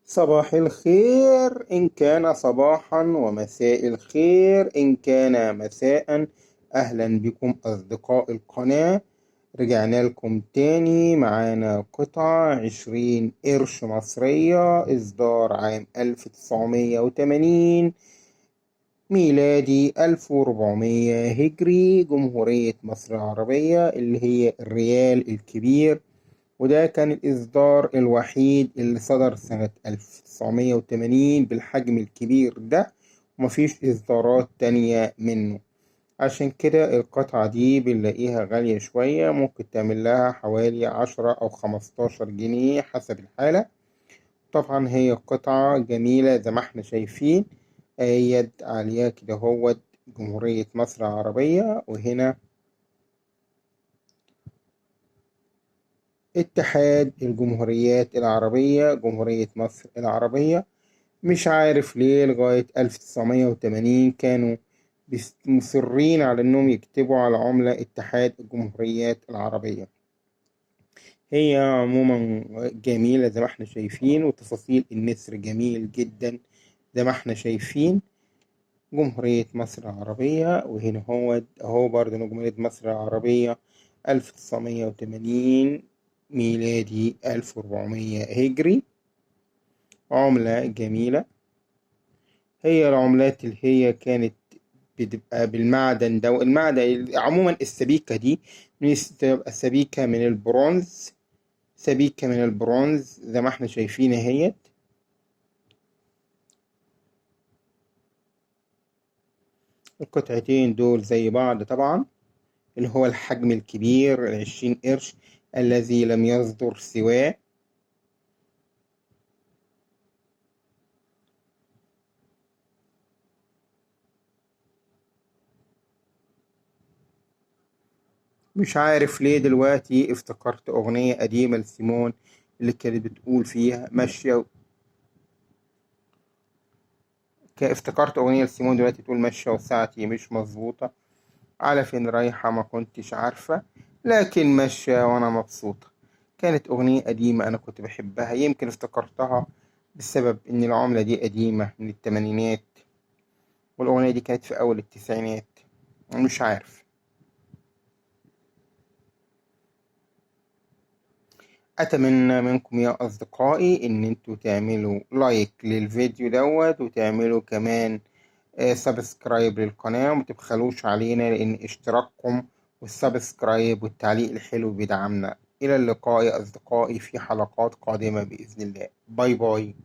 صباح الخير إن كان صباحا، ومساء الخير إن كان مساء. أهلا بكم أصدقاء القناة، رجعنا لكم تاني. معانا قطعة 20 قرش مصرية، إصدار عام 1980 ميلادي، 1400 هجري، جمهورية مصر العربية اللي هي الريال الكبير. وده كان الإصدار الوحيد اللي صدر سنة 1980 بالحجم الكبير ده، ومفيش إصدارات تانية منه. عشان كده القطعة دي بنلاقيها غالية شوية، ممكن تعمل لها حوالي 10 أو 15 جنيه حسب الحالة. طبعا هي قطعة جميلة زي ما احنا شايفين، يد عليها كده هو جمهورية مصر العربية، وهنا اتحاد الجمهوريات العربية، جمهورية مصر العربية. مش عارف ليه لغاية 1980 كانوا مصرين على انهم يكتبوا على عملة اتحاد الجمهوريات العربية. هي عموما جميلة زي ما احنا شايفين، وتفاصيل النسر جميل جدا زي ما احنا شايفين. جمهورية مصر العربية، وهنا هو برضه جمهورية مصر العربية 1980 ميلادي، 1400 هجري. عملة جميلة. هي العملات اللي هي كانت بتبقى بالمعدن ده، والمعدن عموما السبيكة دي بتبقى سبيكة من البرونز، سبيكة من البرونز زي ما احنا شايفين اهيت. القطعتين دول زي بعض طبعا، اللي هو الحجم الكبير 20 قرش الذي لم يصدر سواه. مش عارف ليه دلوقتي افتكرت أغنية قديمة لسيمون اللي كانت بتقول فيها ماشية افتكرت أغنية لسيمون دلوقتي بتقول ماشية وساعتي مش مظبوطة، على فين رايحة ما كنتش عارفة، لكن ماشية وأنا مبسوطة. كانت أغنية قديمة أنا كنت بحبها، يمكن افتكرتها بسبب إن العملة دي قديمة من التمانينات، والأغنية دي كانت في أول التسعينات، مش عارف. أتمنى منكم يا أصدقائي إن انتوا تعملوا like للفيديو دوت، وتعملوا كمان subscribe للقناة، وما تبخلوش علينا، لأن اشتراككم وال subscribe والتعليق الحلو بيدعمنا. إلى اللقاء يا أصدقائي في حلقات قادمة بإذن الله. bye bye.